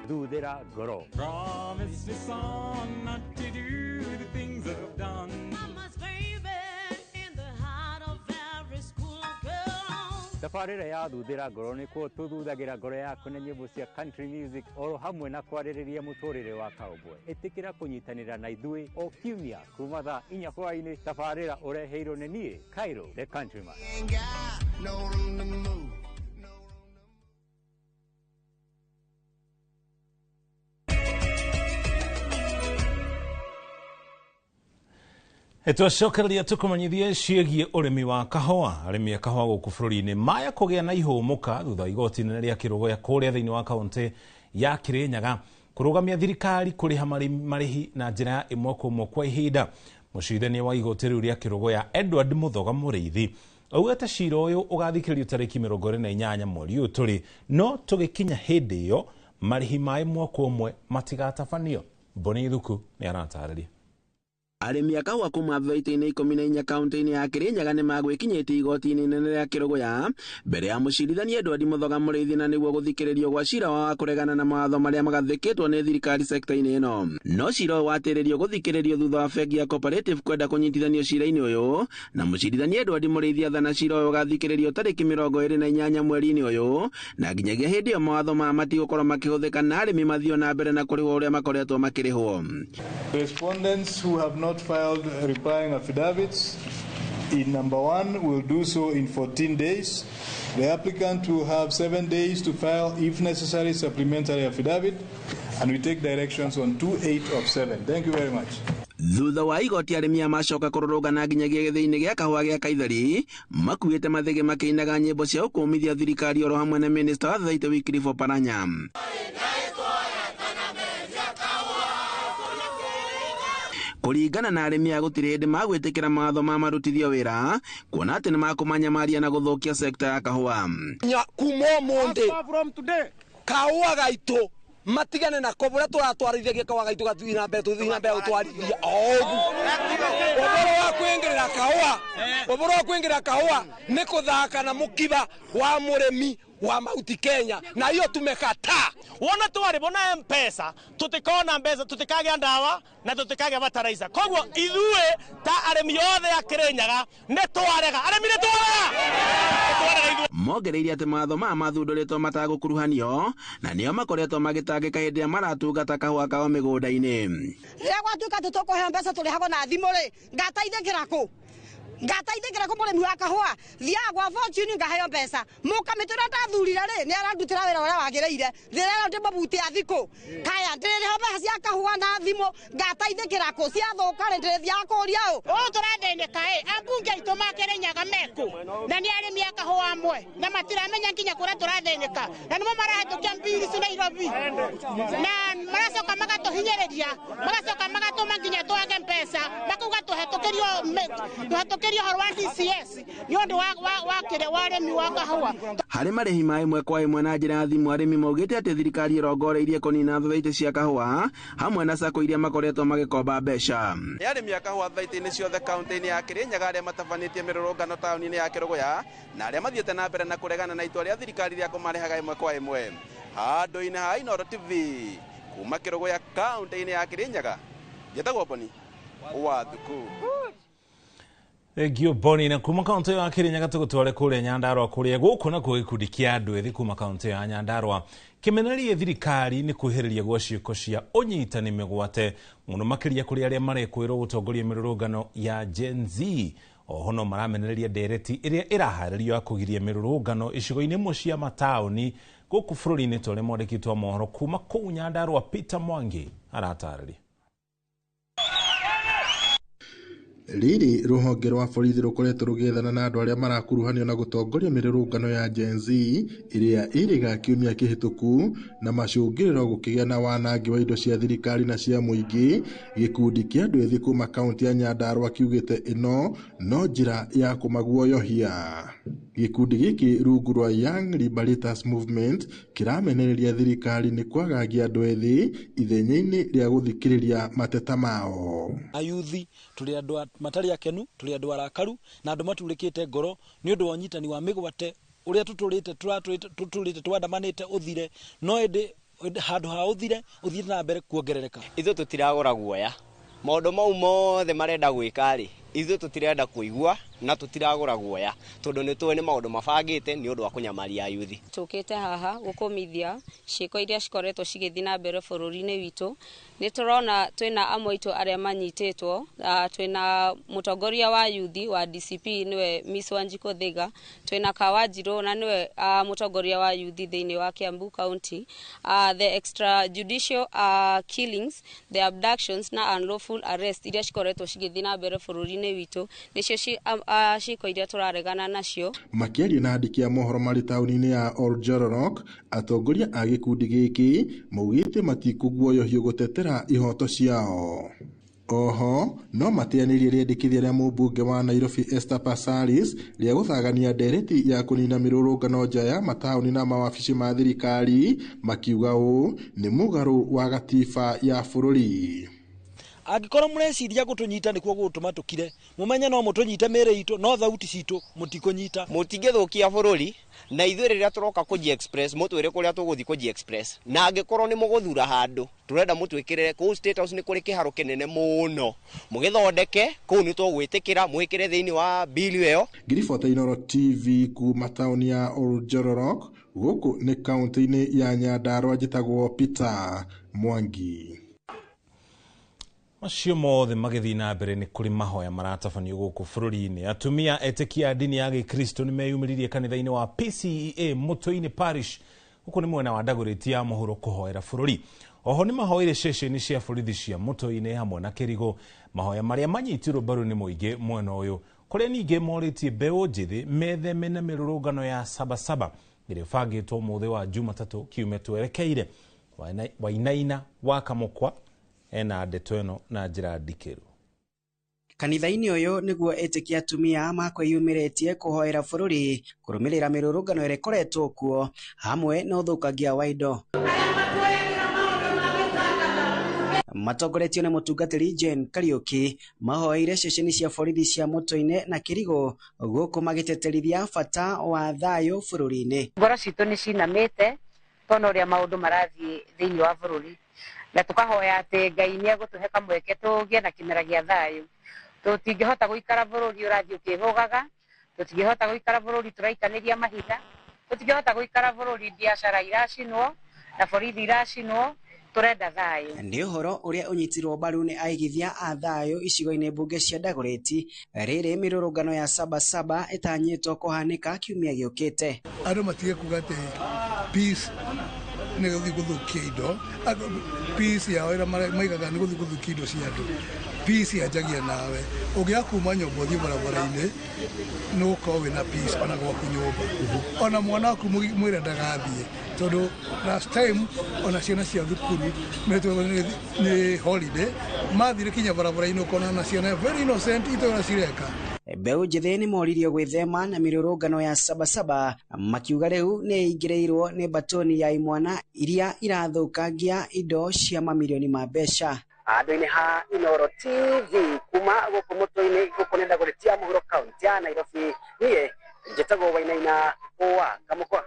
Thuthĩra ngoro. Promise me son not to do the things I've done. Mama's baby in the heart of every school girl. Tabarĩra ya Thuthĩra Ngoro nĩkuo tũthuthagĩra ngoro yaku na nyĩmbo cia country music oro hamwe na kwarĩrĩria mũtũrĩre wa cowboy. Ĩtĩkĩra kũnyitanĩra na ithuĩ o kiumia kuma thaa 4 hwaĩ-inĩ. Tabarĩra ũreheirwo nĩ niĩ Cairo the Countryman. Twacokereria tukumanyithie ciĩgiĩ ũrĩmi wa kahũa. Arĩmi a kahũa gũkũ bũrũri-inĩ maya kũgĩa na ihũmũka thutha wa igoti inene rĩa Kĩrũgũya kũrĩa thĩinĩ wa kaũntĩ ya Kĩrĩnyaga kũrũgamia thirikari kũrĩha marĩhi na njĩra ya ĩmwe kwa ĩmwe kwa ihinda. Mũcirithania wa igoti rĩu rĩa Kĩrũgũya Edward Mũthoga Mũrĩithi augĩte cira ũyũ ũgathikĩrĩrio tarĩki 28 mweri ũyũ tũrĩ, no tũgĩkinya hĩndĩ ĩyo marĩhi ma ĩmwe kwa ĩmwe matigatabanio. Mboni Ithuku nĩ aratarĩria. Arĩmi a kahũa kuma thwaitĩ-inĩ 14 kaũntĩ-inĩ ya Kĩrĩnyaga nĩmagwĩkinyĩtie igoti-inĩ inene rĩa Kĩrũgũya mbere ya mũcirithania Edward Mũthoga Mũrĩithi na nĩguo gũthikĩrĩrio gwa cira wa kũregana na mawatho marĩa magathĩkĩtwo nĩ thirikari sekta-inĩ ĩno. No cira ũyũ watĩrĩrio gũthikĩrĩrio thutha wa bengi ya Cooperative kwenda kũnyitithanio cira-inĩ ũyũ, na mũcirithania Edward Mũrĩithi athana cira ũyũ ũgathikĩrĩrio tarĩki 28 mweri-inĩ ũyũ, na nginyagia hĩndĩ ĩyo mawatho maya matigũkorwo makĩhũthĩka na arĩmi mathiĩ na mbere na kũrĩhwo ũrĩa makoretwo makĩrĩhwo. Respondents who have not filed replying affidavits in number 1 will do so in 14 days. The applicant will have 7 days to file, if necessary, supplementary affidavit, and we take directions on 2-8 of 7. Thank you very much. Thutha wa igoti arĩmi aya macoka kũrũrũngana nginyagia gĩthĩi-inĩ gĩa kahũa gĩa Kaithari makuĩte mathĩgĩ makĩinaga nyĩmbo cia ũkũmithia thirikari oro hamwe na minista wa Thaitĩ Wycliffe Oparanya. Kũringana na arĩmi aya gũtirĩ hĩndĩ magwĩtĩkĩra mawatho ma marutithio wĩra kuona atĩ nĩmakũmanyamaria na gũthũkia sekta ya kahũa. Kuma ũmũthĩ kahũa gaitũ matigane nako ũrĩa tũratwarithagia kahũa gaitũ gathiĩ na mbere tũthiĩ na mbere gũtwarithia o ũguo. Ũhoro wa kwĩingĩrĩra kahũa, ũhoro wa kwĩingĩrĩra kahũa nĩ kũthaka na mũkiba wa mũrĩmi wa Mount Kenya, na hiyo tumekataa. Wona twarĩhwo na M-Pesa tutikona mbeca, tutikagĩa ndawa na tutikagĩa bataraitha. Koguo ithuĩ ta arĩmi othe a Kĩrĩnyaga nĩ twarega, arĩmi nĩ twarega, ithuĩ. Mongereire atĩ mawatho maya mathundũrĩtwo matagũkuruhanio na nĩo makoretwo magĩtangĩka hĩndĩ ĩrĩa maratungata kahũa kao mĩgũnda-inĩ. Rĩrĩa gwatuĩka atĩ tũkũheo mbeca tũrĩhagwo na thimũ rĩ, ngataithĩkĩra kũ? Ngataithĩkĩra kũ mũrĩmi wa kahũa? Thiaga gwa Fortune ngaheo mbeca. Mũkamĩtĩ ũrĩa ndathurire rĩ, nĩ arandutĩra wĩra ũrĩa wagĩrĩire. Ndĩrerwo ndĩmũbutie thikũ. Kaya ndĩrĩho mbeca cia kahũa na thimũ, ngataithĩkĩra kũ? Ciathũka rĩ, ndĩrĩthiaga kũria ũ? Ũũ tũrathĩnĩka ĩ, ambunge aitũ ma Kĩrĩnyaga mekũ? Na nĩ arĩmi a kahũa amwe, na matiramenya nginya kũrĩa tũrathĩnĩka. Na nĩmo marahĩtũkia mbiri ci Nairobi. Na maracoka magatũhinyĩrĩria, magacoka magatũma nginya twage mbeca, makauga tũhetũkĩrio ũhoro wa DCS nĩ ũndũ wa ũrĩmi wa kahũa. Harĩ marĩhi ma ĩmwe kwa ĩmwe na njĩra ya thimũ, arĩmi maugĩte atĩ thirikari ĩrongoreirie kũnina thothaitĩ cia kahũa hamwe na sacco iria makoretwo magĩkomba mbeca. Nĩ arĩmi a kahũa thaitĩ-inĩ ciothe kaũntĩ-inĩ ya Kĩrĩnyaga arĩa matabanĩtie mĩrũrũngano taũni-inĩ ya Kĩrũgũya na arĩa mathiĩte na mbere na kũregana na itua rĩa thirikari rĩa kũmarĩhaga ĩmwe kwa ĩmwe. Handũ-inĩ ha Inooro TV kuma Kĩrũgũya kaũntĩ-inĩ ya Kĩrĩnyaga, njĩtagwo Boni wa Thuku. Thengio Boni. Na kuma kaũntĩ ya Kĩrĩnyaga tũgũtware kũrĩa Nyandarũa kũrĩa gũkũ nakuo gĩkundi kĩa andũ ethĩ kuma kaũntĩ ya Nyandarũa kĩmenererie thirikari nĩ kwĩhĩrĩria gwa ciĩko cia ũnyitani mĩgwate mũno makĩria kũrĩ arĩa marekwĩrwo gũtongoria mĩrũrũngano ya Gen Z. Oho no maramenereria ndereti ĩrĩa ĩraharĩrio ya kũgiria mĩrũrũngano icigo-inĩ imwe cia mataũni gũkũ bũrũri-inĩ ta ũrĩa mwandĩki wa mohoro kuma kũu Nyandarũa Peter Mwangi aratarĩria. Rĩrĩ rũhonge rwa borithi rũkoretwo rũgĩethana na andũ arĩa marakuruhanio na gũtongoria mĩrũrũngano ya Gen Z ĩrĩa ĩrĩga kiumia kĩhĩtũku na macũngĩrĩro gũkĩgĩa na wanangi wa indo cia thirikari na cia mũingĩ. Gĩkundi kĩa andũ ethĩ kuma kaũntĩ ya Nyandarũa kiugĩte ĩno no njĩra ya kũmaguoyohia. Gĩkundi gĩkĩ rungu rwa Young Liberators Movement kĩramenereria thirikari nĩ kwagagia andũ ethĩ ithenya-inĩ rĩa gũthikĩrĩria mateta mao. Ayuthi tũrĩ andũ matarĩ akenu, tũrĩ andũ arakaru na andũ maturĩkĩte ngoro nĩ ũndũ wa ũnyitani wa mĩgwate ũrĩa tũtũrĩte twandamanĩte ũthire, no ĩndĩ handũ ha ũthire ũthiĩte na mbere kuongerereka. Ithuĩ tũtiragũra guoya, maũndũ mau mothe marenda gwĩka rĩ, ithuĩ tũtirenda kũigua na tũtiragũra guoya tondũ nĩ tũĩ nĩ maũndũ mabangĩte nĩ ũndũ wa kũnyamaria ayuthi. Tũkĩte haha gũkũmithia ciĩko iria cikoretwo cigĩthiĩ na mbere bũrũri-inĩ witũ. Nĩ tũrona twĩna amwe aitũ arĩa manyitĩtwo, twĩna mũtongoria wa yuthi wa DCP nĩwe Miss Wanjikũ Thiga, twĩna Kawanjirũ na nĩwe mũtongoria wa yuthi thĩinĩ wa Kiambu County. The extrajudicial killings, the abductions na unlawful arrest iria cikoretwo cigĩthiĩ na mbere bũrũri-inĩ bũrũri-inĩ witũ nĩcio ciĩko iria tũraregana nacio. Makĩaria na andĩki a mohoro marĩ taũni-inĩ ya Oljororok, atongoria a gĩkundi gĩkĩ maugĩte matikũguoyohio gũtetera ihoto ciao. Oho no mateanĩirie rĩendekithia rĩa mũmbunge wa Nairobi Esther Passaris rĩa gũthagania ndereti ya kũnina mĩrũrũngano nja ya mataũni na mawabici ma thirikari, makiuga ũũ nĩ mũgarũ wa gatiba ya bũrũri. Angĩkorwo mũreciria gũtũnyita nĩkuo gũgũtũma tũkire, mũmenye no mũtũnyite mĩĩrĩ itũ, no thauti citũ mũtikũnyita. Mũtingĩthũkia bũrũri na ithuĩ rĩrĩa tũroka kũji express mũtwĩre kũrĩa tũgũthiĩ kũji express, na angĩkorwo nĩ mũgũthura handũ tũrenda mũtwĩkĩrĩre kũu State House nĩ kũrĩ kĩharo kĩnene mũno, mũgĩthondeke kũu nĩ tũgwĩtĩkĩra mwĩkĩre thĩinĩ wa bill ĩyo. Ngiribota Inooro TV kuma taũni ya Oljororok, gũkũ nĩ kaũntĩ-inĩ ya Nyandarua, njĩtagwo Peter Mwangi. Macio mothe magĩthiĩ na mbere nĩ kũrĩ mahoya maratabanio gũkũ bũrũri-inĩ. Atumia etĩkia a ndini ya Gĩkristo nĩ meyumĩririe kanitha-inĩ wa PCEA Mũtũinĩ Parish, gũkũ nĩ mwena wa Dagoretti ya mũhuro kũhoera bũrũri. Oho nĩ mahoire ceceni cia borithi cia Mũtũinĩ hamwe na Kĩrigũ, mahoya marĩa manyitirwo mbaru nĩ mũingĩ mwena ũyũ, kũrĩa ningĩ morĩtie mbeũ njĩthĩ metheme na mĩrũrũngano ya Sabasaba ĩrĩa ĩbangĩtwo mũthĩ wa Jumatatũ kiumia twerekeire. Wainaina wa Kamũkwa ena ndeto ĩno na njĩra ndikĩru. Kanitha-inĩ ũyũ nĩguo ĩtĩkia atumia makwĩyumĩrĩtie kũhoera bũrũri kũrũmĩrĩra mĩrũrũngano ĩrĩa ĩkoretwo kuo hamwe na ũthũkangia wa indo. Matongoretio nĩ mũtungatĩri Jane Kariuki mahoeire ceceni cia borithi cia Mũtũinĩ na Kĩrigũ gũkũ magĩteterithia bata wa thayũ bũrũri-inĩ. Ngoro citũ nĩ cinamĩte tondũ ũrĩa maũndũ marathiĩ thĩinĩ wa bũrũri, na tukahoya atĩ Ngai nĩ egũtũhe kamweke tũgĩe na kĩmera gĩa thayũ. Tũtingĩhota gũikara bũrũri ũrathiĩ ũkĩhũgaga, tũtingĩhota gũikara bũrũri tũraikanĩria mahiga, tũtingĩhota gũikara bũrũri biacara iracinwo na borithi iracinwo, tũrenda thayũ. Nĩ ũhoro ũrĩa ũnyitirwo mbaru nĩ aigithia a thayũ icigo-inĩ mbunge cia Dagoretti, rĩrĩ mĩrũrũngano ya Sabasaba ĩtanyĩtwo kũhanĩka kiumia gĩũkĩte. Andũ matige kuga atĩ peace nĩ gũthiĩ gũthũkia indo, peace yao ĩrĩa maigaga nĩ gũthiĩ gũthũkia indo cia andũ. Peace yanjagia nawe, ũngĩaga kuma nyũmba ũthiĩ barabara-inĩ nĩ ũgũkorwo wĩna peace ona gwaku nyũmba, ona mwana waku mwĩre ndagathiĩ, tondũ last time ona ciana cia thukuru metwo nĩ holiday mathire kinya barabara-inĩ ũkona na ciana very innocent itũra cireka. Mbeũ njĩthĩ nĩ moririo gwĩthema na mĩrũrũngano ya Sabasaba makiuga rĩu nĩ ĩingĩrĩirwo nĩ batoni ya imwana iria irathũkangia indo cia mamirioni ma mbeca. Handũ-inĩ ha Inooro TV kuma gũkũ Mũtũinĩ, gũkũ nĩ Dagoretti ya mũhuro kaũntĩ ya Nairobi, niĩ njĩtagwo Wainaina wa Kamũkwa.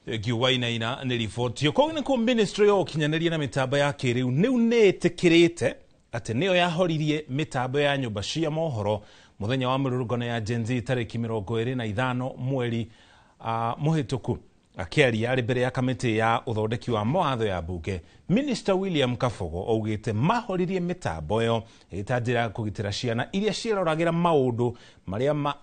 Thengiũ Wainaina nĩ riboti. Koguo nĩkuo ministry ya ũkinyanĩria na mĩtambo ya kĩrĩu nĩu nĩ ĩtĩkĩrĩte atĩ nĩyo yahoririe mĩtambo ya nyũmba cia mohoro mũthenya wa mĩrũrũngano ya Gen Z tarĩki 25 mweri mũhĩtũku. Akĩaria arĩ mbere ya kamĩtĩ ya ũthondeki wa mawatho ya mbunge, Minister William Kabogo augĩte mahoririe mĩtambo ĩyo ĩta njĩra ya kũgitĩra ciana iria ciĩroragĩra maũndũ marĩa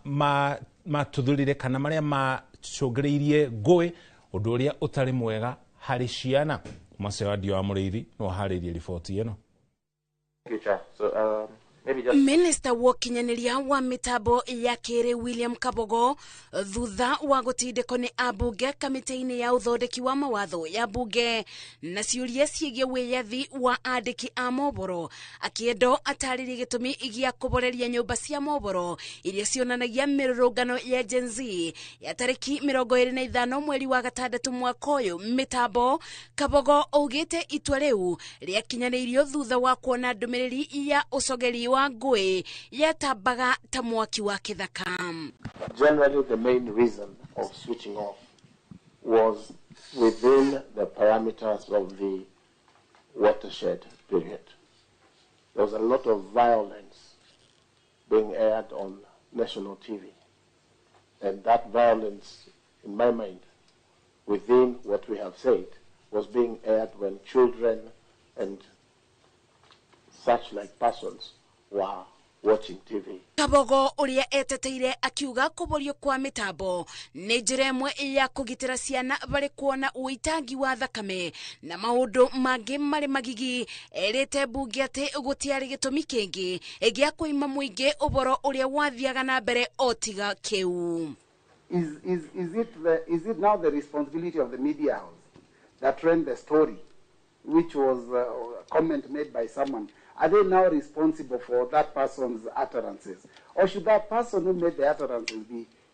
matuthũrire kana marĩa macũngĩrĩirie ngũĩ, ũndũ ũrĩa ũtarĩ mwega harĩ ciana. Macewandio wa Mũrĩithi no aharĩirie riboti ĩno. Minister wa ũkinyanĩria wa mĩtambo ya kĩrĩu William Kabogo thutha wa gũtindĩkwo nĩ ambunge kamĩtĩ-inĩ ya ũthondeki wa mawatho ya mbunge na ciũria ciĩgiĩ wĩyathi wa andĩki a mohoro, akĩendwo atarĩrie gĩtũmi gĩa kũboreria nyũmba cia mohoro iria cionanagia mĩrũrũngano ya Gen Z ya tarĩki 25 mweri wa gatandatũ mwaka ũyũ mĩtambo. Kabogo augĩte itua rĩu rĩakinyanĩirio thutha wa kuona ndũmĩrĩri ya ũcogeri wa ngũĩ yatambaga ta mwaki wa kĩthaka. Generally, the main reason of switching off was within the parameters of the watershed period. There was a lot of violence being aired on national TV. And that violence, in my mind, within what we have said, was being aired when children and such like persons were watching TV. Kabogo ũrĩa eteteire akiuga kũborio kwa mĩtambo nĩ njĩra ĩmwe ya kũgitĩra ciana barĩ kuona ũitangi wa thakame na maũndũ mangĩ marĩ magigi. Erĩte mbunge atĩ gũtiarĩ gĩtũmi kĩngĩ gĩa kũima mũingĩ ũboro ũrĩa wathiaga na mbere o tiga kĩu. Is it now the responsibility of the media house that ran the story, which was a comment made by someone? Are they now responsible for that person's utterances? Or should that person who made the utterances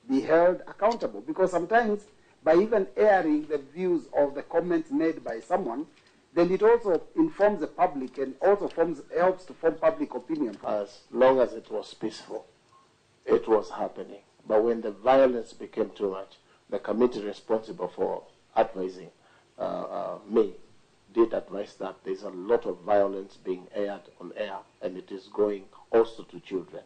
be held accountable? Because sometimes by even airing the views of the comments made by someone, then it also informs the public and also helps to form public opinion. As long as it was peaceful, it was happening. But when the violence became too much, the committee responsible for advising me did advise that there's a lot of violence being aired on air, and it is going also to children.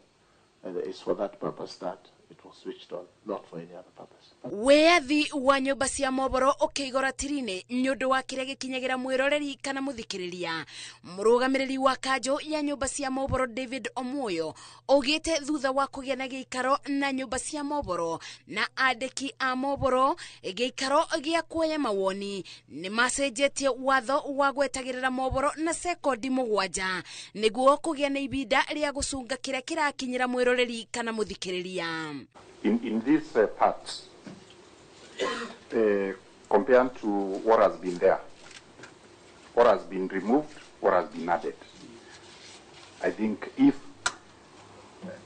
And it's for that purpose that it was switched on, not for any other purpose. Wĩyathi wa nyũmba cia mohoro ũkĩigora tiri-inĩ nĩ ũndũ wa kĩrĩa gĩkinyagĩra mwĩroreri kana mũthikĩrĩria. Mũrũgamĩrĩri wa kanjũ ya nyũmba cia mohoro David Omoyo augĩte thutha wa kũgĩa na gĩikaro na nyũmba cia mohoro na andĩki a mohoro gĩikaro gĩa kuoya mawoni nĩ macenjetie watho wa gwetagĩrĩra mohoro na sekondi 7 nĩguo kũgĩa na ibinda rĩa gũcunga kĩrĩa kĩrakinyĩra mwĩroreri kana mũthikĩrĩria. In this part, compared to what has been there, what has been removed, what has been added, I think if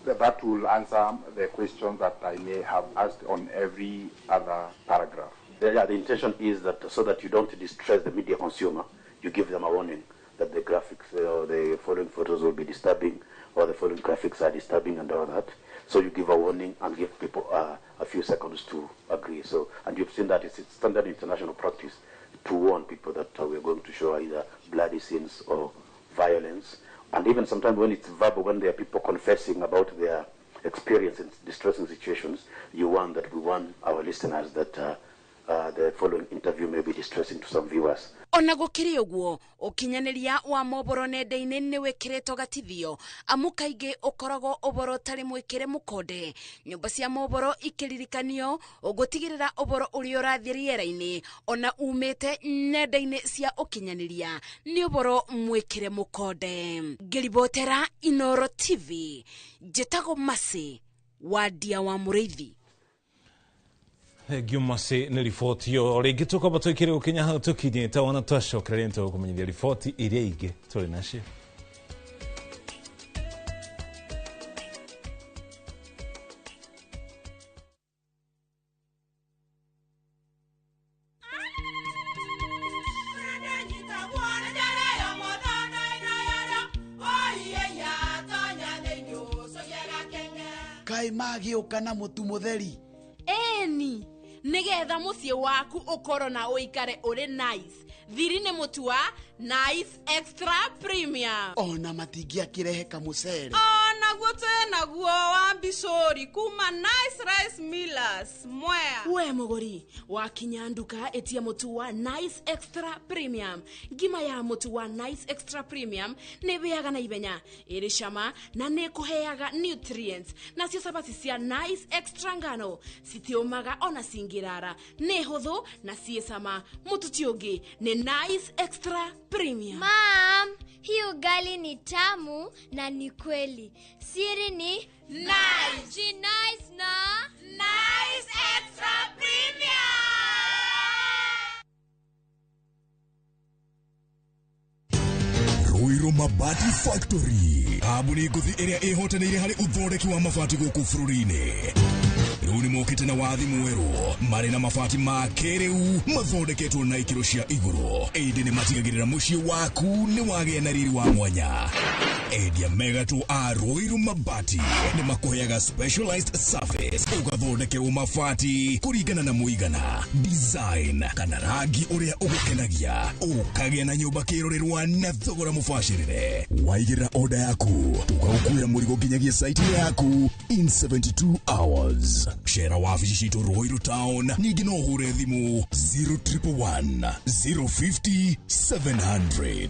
that will answer the question that I may have asked on every other paragraph. The intention is that so that you don't distress the media consumer, you give them a warning that the graphics or the following photos will be disturbing, or the following graphics are disturbing and all that. So you give a warning and give people a few seconds to agree. So, and you've seen that it's standard international practice to warn people that we're going to show either bloody scenes or violence. And even sometimes when it's verbal, when there are people confessing about their experience in distressing situations, you warn that we warn our listeners that the following interview may be distressing to some viewers. Ona gũkĩrĩ ũguo ũkinyanĩria wa mohoro nenda-inĩ nĩ wĩkĩrĩtwo gatithio amu kaingĩ ũkoragwo ũboro ũtarĩ mwĩkĩre mũkonde. Nyũmba cia mohoro ikĩririkanio gũtigĩrĩra ũboro ũrĩa ũrathiĩ rĩera-inĩ ona umĩte nenda-inĩ cia ũkinyanĩria nĩ ũboro mwĩkĩre mũkonde. Ngĩribotera Inoro TV, njĩtagwo Mercy Wandia wa Mũrĩithi. Thengio Mercy nĩ riboti ĩyo. O rĩngĩ tũkwamba tũikĩre gũkinya hau tũkinyĩte wona twacokereria nĩtũgũkũmenyithia riboti iria ingĩ tũrĩ nacio. Kaĩ magĩũka na mũtu mũtheri? Eni nigetha muciĩ waku ũkorwo na ũikare ũrĩ nice. Thiri nĩ mũtu wa Nice Extra Premium. Ona matingĩakĩrehe kamũcere. Onaguo twĩnaguo wa mbicũri kuma Nice Rice Millers Mwea. We mũgũri wakinya nduka ĩtia mũtu wa Nice Extra Premium. Ngima ya mũtu wa Nice Extra Premium nĩ ĩhĩaga na ihenya, ĩrĩ cama na nĩ ĩkũheaga nutrients. Nacio cabaci cia Nice Extra ngano citiũmaga ona cingĩrara, nĩ hũthũ na ciĩ cama. Mũtu ti ũngĩ nĩ Nice Extra Premium. Mom, hii ugali ni tamu na ni kweli. Siri ni Nice. Nice na Nice Extra Premium. Ruiru Mabati Factory, kambuni ngũthi ĩrĩa ĩhotanĩire harĩ ũthondeki wa mabati gũkũ bũrũri-inĩ. Rĩu nĩ mokĩte na wathi mwerũ marĩ na mabati ma kĩrĩu mathondeketwo na ikĩro cia igũrũ. Ĩndĩ nĩ matigagĩrĩra mũciĩ waku nĩ wagĩa na riri wa mwanya. Endia megatũ a Ruiru Mabati nĩ makũheaga specialized service ũgathondekerwo mabati kũringana na mũigana, design kana rangi ũrĩa ũgũkenagia, ũkagĩa na nyũmba kĩrorerwa na thogora mũbacĩrĩre. Waigĩrĩra order yaku tũgagũkuĩra mũrigo nginyagia site yaku in 72 hours. Cera wabici citũ Ruiru Town, ningĩ no ũhũre thimũ 0111 050 700.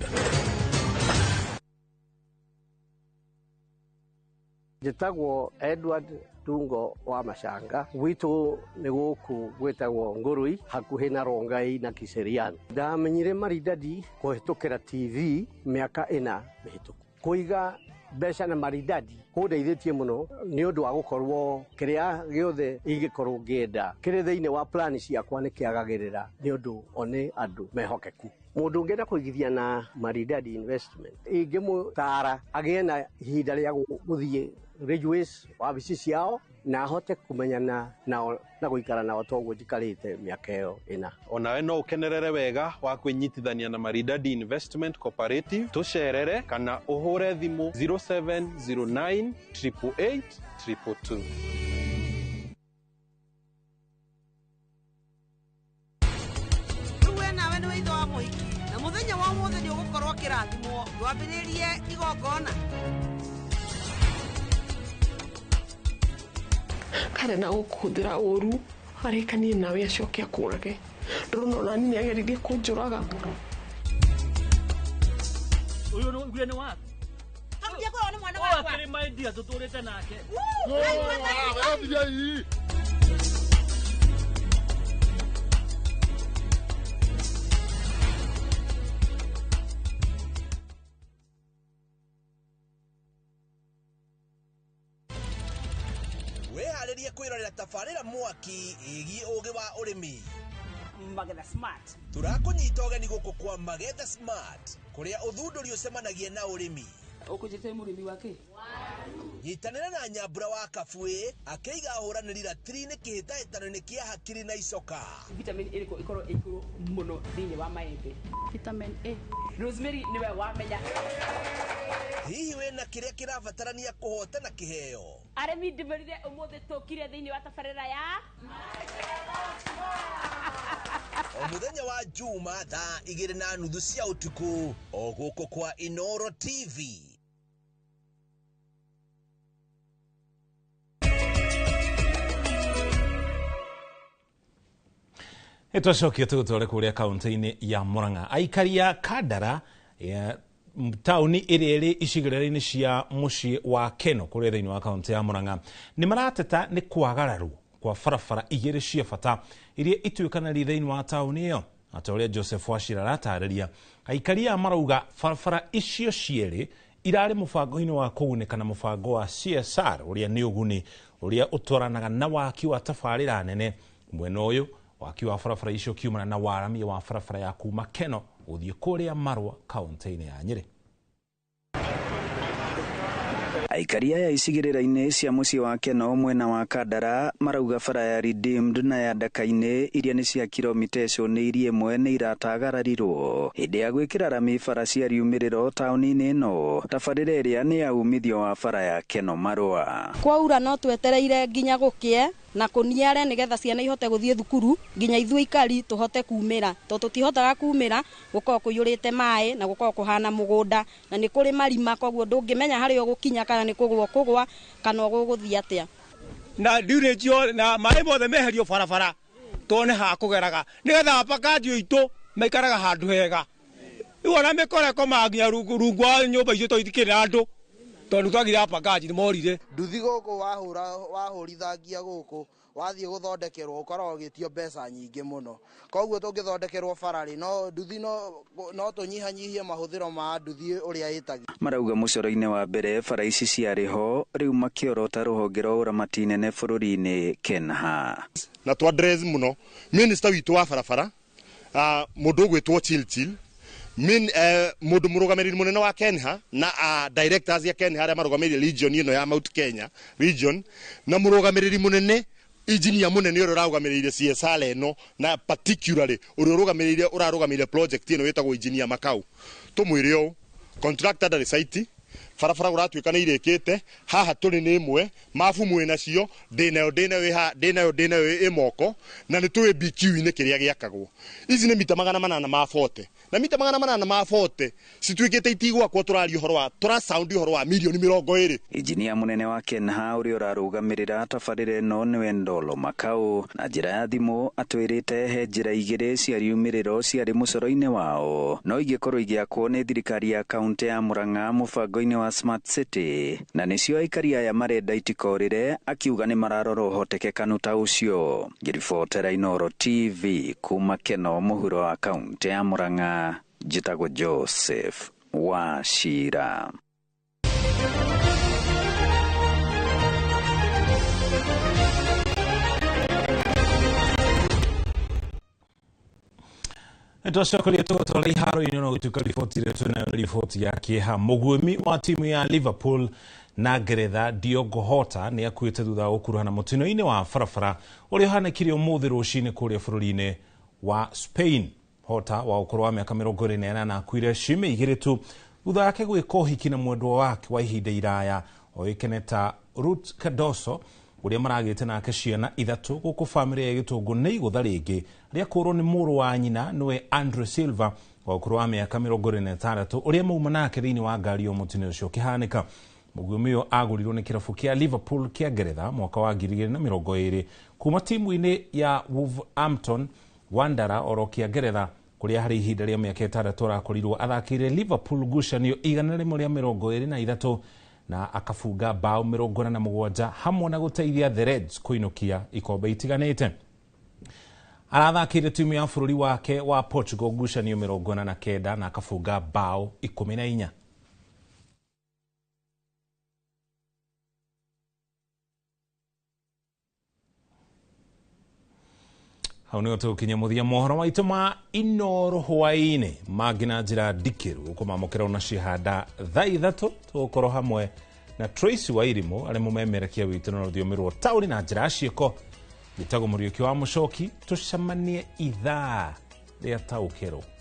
Njĩtagwo Edward Tungo wa Macanga, gwitũ nĩ gũkũ gwĩtagwo Ngũrũi, hakuhĩ na Rongai na Kiserian. Ndamenyire Maridadi kũhĩtũkĩra TV mĩaka 4 mĩhĩtũku. Kũiga mbeca na Maridadi kũndeithĩtie mũno nĩ ũndũ wa gũkorwo kĩrĩa gĩothe ingĩkorwo ngĩenda kĩrĩ thĩinĩ wa plani ciakwa nĩ kĩagagĩrĩra nĩ ũndũ o nĩ andũ mehokeku. Mũndũ ũngĩenda kũigithia na Maridadi Investment ingĩmũtara agĩe na ihinda rĩa gũthiĩ Ridgeways wabici ciao na ahote kũmenyana nao na gũikara nao toguo njikarĩte mĩaka ĩyo 4. Onawe no ũkenerere wega wa kwĩnyitithania na Maridadi Investment Cooperative, tũcerere kana ũhũre thimũ 0709 888 222. Rĩu we nawe nĩ wĩitho wa mũhiki na mũthenya wa ũmũthĩ nĩ ũgũkorwo ũkĩrathimwo ndwambĩrĩrie igongona. Kare na gũkũhũthĩra ũru arĩkanie nawe acoke akũrage ndũrona onani nĩ ageririe kũnjũraga. Ũyũ nĩ nĩ waku. Tũthiĩ kũrwo nĩ mwana wakwa. Akĩrĩ my dear tũtũrĩte nake. Wĩharĩrie kwĩrorera tabarĩra mwaki ĩgiĩ ũgĩ wa ũrĩmi. Magetha Smart. Tũrakũnyita ũgeni gũkũ kwa Magetha Smart kũrĩa ũthundũri ũcemanagia na ũrĩmi. Ũkũnjĩte mũrĩmi wa kĩ? Nyitanĩra na Nyambura wa Kabuĩ akĩiga ahũranĩri ratiri-inĩ kĩhĩtahĩtano-inĩ kĩa hakiri na icoka. Vitamin ĩrĩkũ ĩkorwo ĩ igũrũ mũno thĩinĩ wa maembe? Vitamin A. Rosemary nĩwe wamenya. Hihi wĩna kĩrĩa kĩrabatarania kũhotana kĩheo? Arĩmi ndĩmerire ũmũthĩ tũkire thĩinĩ wa tabarĩra ya O mũthenya wa Juma thaa 2:30 cia ũtukũ o gũkũ kwa Inoro TV. Nĩtwacokia tũgũtware kũrĩa kaunti-inĩ ya Murang'a. Aikari a Kandara ya taũni ĩrĩa ĩrĩ icigĩrĩra-inĩ cia mũciĩ wa Keno kũrĩa thĩinĩ wa kaunti ya Murang'a nĩ marateta nĩ kwagararwo kwa barabara 2 cia bata iria ituĩkanĩirie thĩinĩ wa taũni ĩyo. Ta ũrĩa Joseph Wachira aratarĩria, aikari aya marauga barabara icio cierĩ irarĩ mũbango-inĩ wa kũgunĩka na mũbango wa CSR ũrĩa nĩ ũguni ũrĩa ũtwaranaga na waki wa tabarĩra nene. Mwena ũyũ waki wa barabara icio kiumana na waramia wa barabara ya kuma Keno gũthiĩ kũrĩa Marwa kaunti-inĩ ya Nyĩrĩ. Aikari aya icigĩrĩra-inĩ cia mũciĩ wa Keno mwena wa Kandara marauga bara ya Redeemed na ya Ndaka-inĩ iria nĩ cia kilomita ĩcũnĩirie ĩmwe nĩ iratagararirwo hĩndĩ ya gwĩkĩra rami bara cia riumĩrĩro taũni-inĩ ĩno. Tabarĩra ĩrĩa nĩ ya umithio wa bara ya Keno Marwa. Kwaura no twetereire nginya gũkĩe na kũniare nĩgetha ciana ihote gũthiĩ thukuru nginya ithuĩ ikari tũhote kumĩra tondũ tũtihotaga kumĩra gũkorwo kũiyũrĩte maĩ na gũkorwo kũhana mũgũnda na nĩ kũrĩ marima koguo ndũngĩmenya harĩa ũgũkinya kana nĩ kũgwa kũgwa kana ũgũgũthiĩ atĩa. Na drainage na maĩ mothe meherio barabara tuone ha kũgeraga nĩgetha apakaji aitũ maikaraga handũ hega. Rĩu ona mĩkoreko manginya rungu wa nyũmba icio tondũ itikĩrĩ na andũ tondũ twagire apakaji nĩ morire. Nduthi gũkũ wahũrithangia gũkũ wathiĩ gũthondekerwo ũkoragwo ũgĩtio mbeca nyingĩ mũno, koguo tũngĩthondekerwo bara rĩ no nduthi no tũnyihanyihie mahũthĩro ma nduthi ũrĩa ĩtagio. Marauga mũcoro-inĩ wa mbere bara ici ciarĩ ho rĩu makĩorota rũhonge rwa ũramati nene bũrũri-inĩ KENHA. Na twa address mũno minister witũ wa barabara mũndũ ũgwĩtwo Chilchil mundu murugamiriri munene wa KENHA na directors ya KENHA aria marugamirire region ino ya Mount Kenya region na murugamiriri munene engineer munene uria urarugamirire CSR ino na particularly uria urugamirire urarugamirire project ino witagwo engineer Makau tumwire u contractor ndari site barabara uratuika ni irikite haha turi ni imwe mabu mwe nacio ndinayo ndinayo ndinayo ĩ moko na nĩ tũĩ BQ-inĩ kĩrĩa gĩakagwo ici nĩ mita 840 na mita 840 cituĩkĩte itigwakwo tũraria ũhoro wa tũra sound ũhoro wa milioni 20. Injinia mũnene wa KENHA ũrĩa ũrarũgamĩrĩra tabarĩra ĩno nĩwe Ndolo Makau na njĩra ya thimũ atwĩrĩte he njĩra igĩrĩ cia riumĩrĩro ciarĩ mũcoro-inĩ wao no ingĩkorwo igĩakwo nĩ thirikari ya kaunti ya Murang'a mũbango-inĩ wa wa Smart City na nĩcio aikari aya marenda itikorĩre, akiuga nĩ mararora ũhotekekanu ta ũcio. Ngĩribotera Inooro TV kuma Keno mũhuro wa kaũntĩ ya Murang'a, njĩtagwo Joseph Wachira. Nĩtwacokeria tũgatwara iharo-inĩ no gũtuĩka riboti ĩrĩa twĩnayo nĩ riboti ya kĩeha. Mũguĩmi wa timu ya Liverpool na Ngeretha Diogo Jota nĩ akuĩte thutha wa gũkuruhana mũtino-inĩ wa barabara ũrĩa ũhanĩkire ũmũthĩ rũcinĩ kũrĩa bũrũri-inĩ wa Spain. Jota wa ũkũrũ wa mĩaka 28 akuire ciumia 2 tu thutha wake gwĩka ũhiki na mwendwa wake wa ihinda iraya oĩkaine ta Ruth Cardoso ũrĩa maragĩte nake ciana 3 gũkũ bamĩrĩ ya gĩtũngũ nĩ igũtha rĩngĩ rĩa kũũrwo nĩ mũrũ wa nyina nĩwe Andre Silva wa ũkũrũ wa mĩaka 26 ũrĩa mauma nake thĩinĩ wa ngari o mũtino ũcio ũkĩhanĩka. Mũguĩmi ũyũ agũrirwo nĩ kĩrabu kĩa Liverpool kĩa Ngeretha mwaka wa 2020 kuma timu-inĩ ya Wolverhampton Wanderer oro kĩa Ngeretha kũrĩa harĩ ihinda rĩa mĩaka 6 arakorirwo athakĩire Liverpool ngucanio 123 na akabunga bao 47 hamwe na gũteithia The Reds kũinũkia ikombe itiganĩte. Arathakĩire timu ya bũrũri wake wa Portugal ngucanio 49 na akabunga bao 14. Hau nĩho tũgũkinyia mũthia mohoro maitũ ma Inooro hwaĩ-inĩ mangĩ na njĩra ndikĩru ũkũmamũkĩra ona cihanda thaa 3 tũgũkorwo hamwe na Tracy Wairimu arĩa mũmemerekia witũ na rũthiomi rwa taũni na njĩra ya ciĩko. Njĩtagwo Mũriũki wa Mũcoki, tũcemanie ithaa rĩa taũkĩrwo.